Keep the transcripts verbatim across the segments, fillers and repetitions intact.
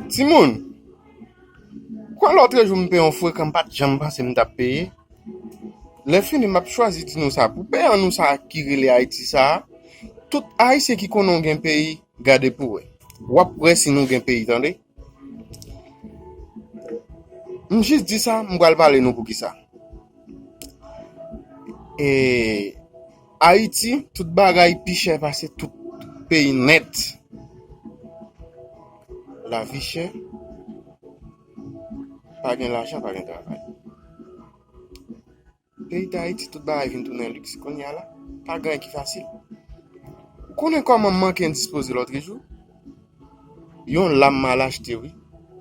Timoun, kwè lòtrejou m peye yon frekan m pa t janm panse m t ap peye. Lè fini, m ap chwazi di nou sa. Pou peye nou sa ki rele Ayiti sa a, tout Ayisyen ki konnen w gen peyi, gade pou wè. W ap wè si nou gen peyi, tande. M jis di sa, m pral pale nou poukisa. E Ayiti, tout bagay pi chè pase tout peyi nèt. Lavi chè, pa gen lajan, pa gen travay. Peyi Dayiti, tout bagay vin tounen liks kounye a la. Pa gen anyen ki fasil. Ou konnen kòman m manke endispoze lòtrejou? Yon lam m al achte, wi.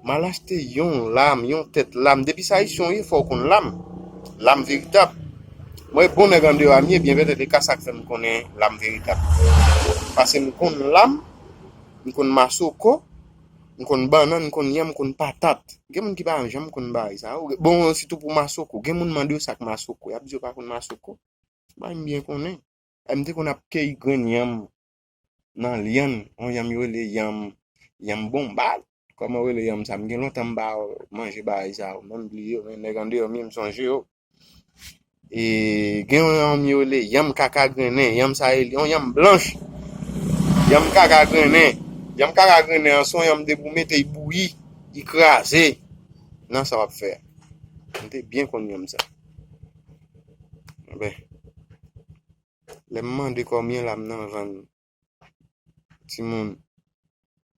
M al achte yon lam, yon tèt lam. Depi se Ayisyen w ye, fò w konn lam. Lam veritab. Mwen, bon nèg andeyò a m ye, byen petèt, e ka sa k fè m konnen lam veritab. Paske m konn lam, m konn masoko, m konn bannann, m konn yanm, m konn patat. Gen moun ki pa janm konn bagay sa yo. Bon, sitou pou masoko. Gen moun mande yo sa k masoko. Y ap di yo pa konn masoko. Bagay m byen konnen. E m te konn ap keyi grenn yanm nan lyann. Yon yanm yo rele yanm, yanm bonbad. Kòman yo rele yanm sa? M gen lontan m pa manje bagay sa yo. Menm bliye yo, men nèg andeyò m ye, m sonje yo. E gen yon yanm yo rele yanm kaka grennen, yanm sa e yon yanm blanch. Yanm kaka grennen. Yanm kaka grennen an se yon yanm depi w mete, li bouyi, li kraze nan sa w ap fè a. M te byen konn yanm sa. Enben, lè m mande konbyen lam nan vann, timoun,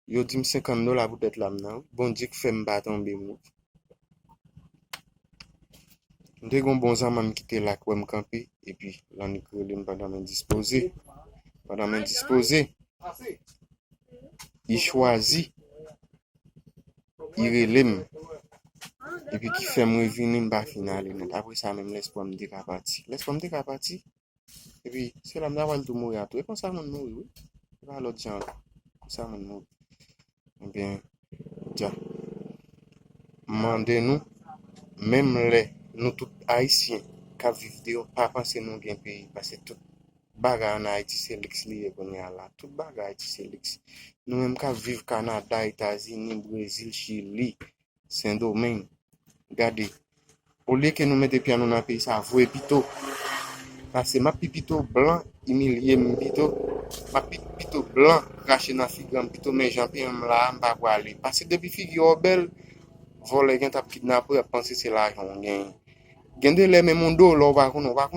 yo di m senkant dola pou tèt lam nan, wi. Bondye k fè m pa tonbe mou. M te gen yon bon zanmanm ki te la k wè m kanpe, epi l annik rele m pandan m endispoze. Pandan m endispoze, li chwazi, li rele m. Epi ki fè m revini, m pa fin ale nèt. Apre sa, menm lespwa m te ka pati. Lespwa m te ka pati. Epi, se la m ta pral tou mouri a tou. E konsa moun mouri, wi. E pa lòt jan ankò. Konsa moun mouri. Ebyen, dja. M mande nou, menm lè nou tout Ayisyen k ap viv deyò, pa panse nou gen peyi, paske tout bagay ann Ayiti se liks li ye kounye a la. Tout bagay Ayiti se liks. Nou menm k ap viv Kanada, Etazini, Brezil, Chili, Sendomeng, gade, olye ke nou mete pye nou nan peyi sa, voye pito. Paske m ap pi pito blan imilye m pito, m ap pi pito blan krache nan figi an pito, men jan peyi m la a, m pa prale. Paske depi figi w bèl, vòlè gen t ap kidnape w, y ap panse se lajan w genyen. Gen de lè menm yon dola w pa konnen, w pa